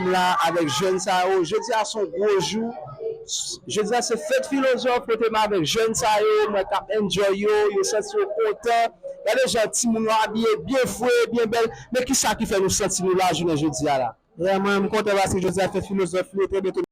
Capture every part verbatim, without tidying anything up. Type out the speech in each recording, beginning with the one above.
La avèk jèn sa yo. Jodi a se yon gwo jou. Jodi a se fèt filozòf kote m avèk jèn sa yo, mwen k ap enjoy yo, yo santi yo kontan. Gade jan timoun yo abiye byen fre, byen bèl. Men kisa ki fè nou santi nou la jounen jodi a la? Vrèman, m kontan paske jodi a fèt filozòf li, trè byento.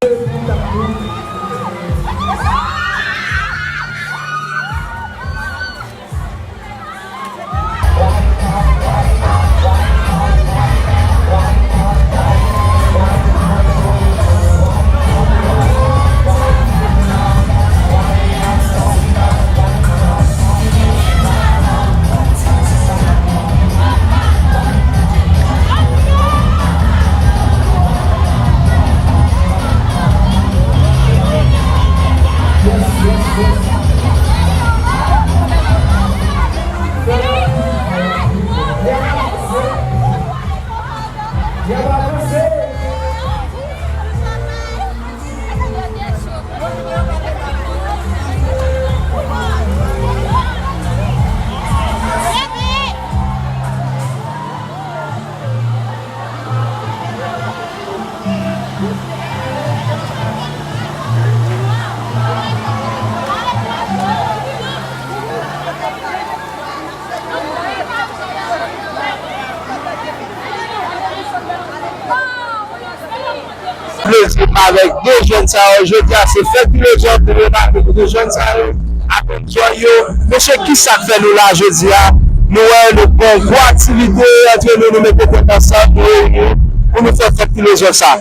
Plezi avèk de jèn sa yo. Jodi a se fèt filozòf, nou remake kote jèn sa yo ap enjoy yo. Mesye, kisa k fè nou la jodi a? Nou wè nou pran gwo aktivite antre nou, nou mete tèt ansanm, nou reyini pou nou fè fèt filozòf sa.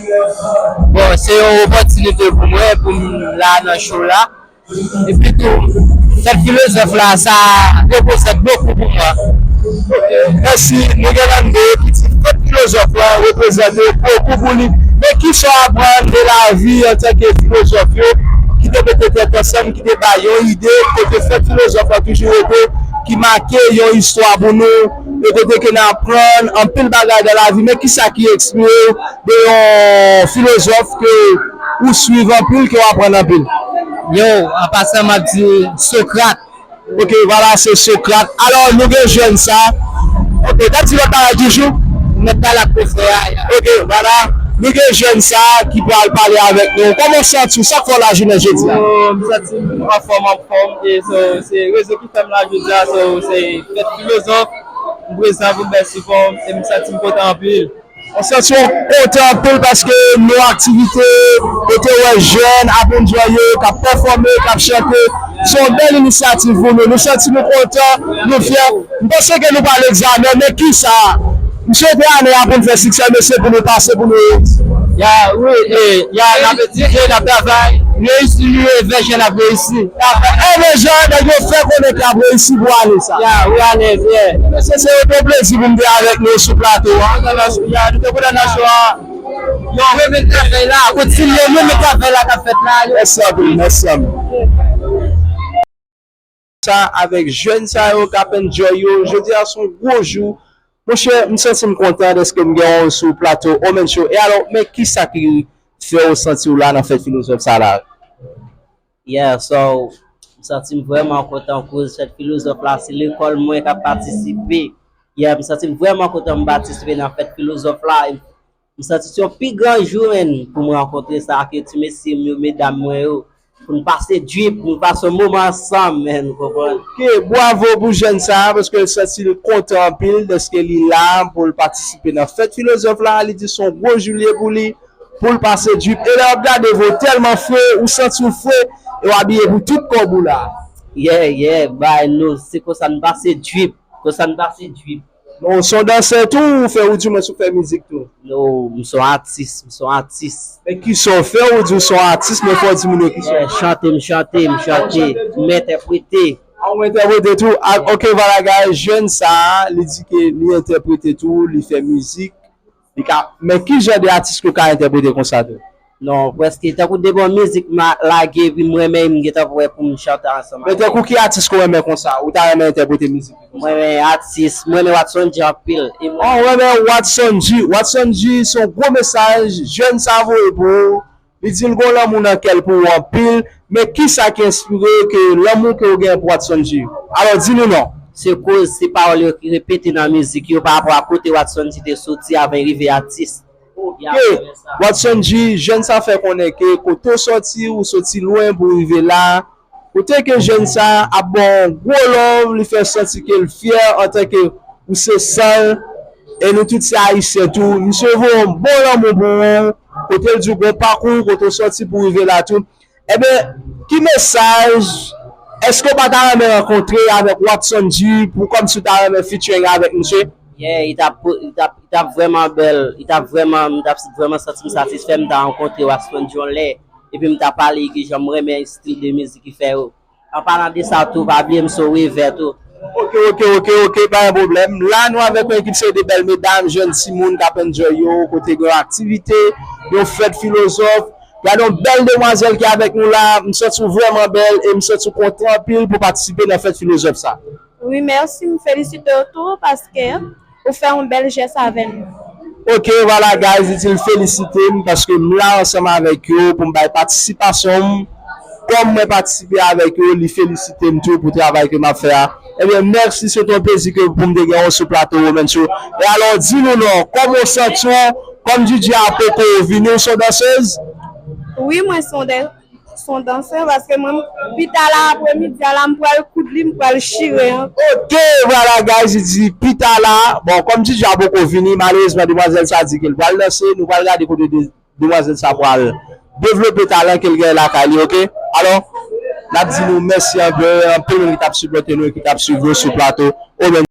Bon, se yon opòtinite pou mwen, pou m la nan show la. Epi tou, fèt filozòf la, sa reprezante bokou pou mwen. Mèsi, nou gen Lando ki di fèt filozòf la reprezante bokou pou li. Men kisa w aprann de lavi antanke filozòf yo ki te mete tèt ansanm, ki te bay yon ide kote fèt filozòf la toujou rete, ki make yon istwa pou nou, e kote ke n aprann anpil bagay nan lavi. Men kisa ki enspire w de yon filozòf ke ou swiv anpil, ke w aprann anpil? Yo, an pasan, m ap di Sokrat. Ok, vwala, se Sokrat. Alò, nou gen jèn sa. Ok, t ap di lòt bagay toujou? Mèt pale ak frè a, ya. Ok, vwala. Nou gen jèn sa ki pral pale avèk nou. Kòman w santi w? Sa k fè w la jounen jodi a? Oh, m santi m anfòm, anfòm. E so, se rezon ki fè m la jodi a. So, se fèt filozòf. M prezan pou m bèl sipò m. E m santi m kontan anpil. Mwen santi w kontan anpil paske nou aktivite, kote w wè jèn ap enjoy yo, k ap pèfòme, k ap chante. Se yon bèl inisyativ pou nou. Nou santi nou kontan, nou fyè. M panse ke nou pral egzamen, men kisa? M swete ane a pou n fè siksè, men se pou nou pase, pou nou reyisi. Ya, wi, e, ya, n ap etidye, n ap travay. Reyisi, nou evè jèn ap reyisi. Envè jan nèg yo fè konnen ke y ap reyisi pou ane sa. Ya, wi, alèz, yeah. Mesye, se yon plezi pou m te avèk nou sou plato a. Ya, nou te kontan nan show a. Yo, renmen travay la, kontinye, renmen travay la k ap fèt la. Mèsi anpil, mèsi anpil. Sa avèk jèn sa yo k ap enjoy yo. Jodi a se yon gwo jou. Monchè, m santi m kontan dèske m gen w sou plato Omen Show. E alò, men kisa ki fè w santi w la nan fèt filozòf sa la? Yeah, so, m santi m vrèman kontan akoz fèt filozòf la, se lekòl mwen k ap patisipe. Yeah, m santi m vrèman kontan m patisipe nan fèt filozòf la. E m santi se yon pi gran jou, menn, pou m rankontre sa ke ti mesye m yo, medam mwen yo, pou n pase drip, nou pase yon moman ansanm, menn, ou konprann? Ok, bwavo pou jèn sa a, paske l santi l kontan anpil dèske li la pou l patisipe nan fèt filozòf la. Li di se yon gwo jou li ye pou li, pou l pase drip. E lè w ap gade, vo tèlman fre, ou santi w fre, e w abiye pou tout kòb ou la. Yeah, yeah, bay nou, se konsa n pase drip, konsa n pase drip. Non, w se yon dansè tou, ou fè, ou di mwen si w fè mizik tou? Non, m se yon atis, m se yon atis. Men kisa w fè, ou di w se yon atis, men fò w di moun yo kisa w fè. Yeah, chante, m chante, m chante, m entèprete. A, ou entèprete tou? A, ok, vwala, guys, jèn sa a, li di ke li entèprete tou, li fè mizik. Li ka, men ki jan de atis ke w ka entèprete konsa tou? Non, prèske tankou depi yon mizik m a lage epi m renmen, m gentan prè pou m chante ansanm avè l. Men tankou ki atis ke w renmen konsa? Ou ta renmen entèprete mizik li konsa? M renmen atis, m renmen Watson G anpil. E mwen... Oh, w renmen Watson G. Watson G se yon gwo mesaj jèn sa voye pou ou. Li di l gen lanmou nan kè l pou ou anpil. Men kisa ki enspire ke lanmou ke w genyen pou Watson G? Alò, di nou non. Se koz se pawòl yo ki repete nan mizik yo pa rapò a kote Watson G te soti avan l rive atis. Ke Watson G, jèn sa fè konnen ke kote w sòti, ou sòti lwen pou w rive la. Kote ke jèn sa ap ba w yon gwo love, li fè santi ke l fyè antanke ou se san l, e nou tout se Ayisyen tou. Misye voye yon bon lanmou pou ou, kote l di w gen pakou, kote w sòti pou w rive la tou. Ebyen, ki mesaj, èske w pa ta renmen rankontre avèk Watson G pou kòmsi w ta renmen featuring avèk misye? Yeah, li t ap, li t ap, li t ap vrèman bèl, li t ap vrèman, m t ap vrèman santi m satisfè m ta rankontre Watson G yon lè, epi m ta pale ki jan m renmen stil de mizik li fè yo. An palan de sa tou, pa bliye m se yon revè tou. Ok, ok, ok, ok, pa gen pwoblèm. La, nou avèk yon ekip seri de bèl medam, jèn timoun k ap enjoy yo, kote gen yon aktivite, yon fèt filozòf. Gade yon bèl demwazèl ki avèk nou la. M santi w vrèman bèl e m santi w kontan anpil pou patisipe nan fèt filozòf sa. Wi, mèsi. M felisite w tou paske ou fè yon bèl jès avè m. Ok, vwala, guys, li di l felisite m paske m la ansanm avèk yo pou m bay patisipasyon m. Kòm mwen patisipe avèk yo, li felisite m tou pou travay ke m ap fè a. Ebyen, mèsi, se te yon plezi ke pou m te gen w sou plato Women Show. E alò, di nou non, kòman w santi w? Kòm DJ a poko vini, ou se yon dansèz? Wi, mwen se yon dan-, se yon dansè paske mwen, pita la, aprè midi a la, m pral koud li, m pral chire an. Ok, vwala, guys, li di pita la. Bon, kòm DJ a poko vini, malerezman, demwazèl sa di ke l pral danse. Nou pral gade kote de demwazèl sa pral devlope talan ke l gen lakay li, ok? Alò, n ap di nou mèsi anpil, anpil moun ki t ap sipòte nou e ki t ap swiv nou sou plato Women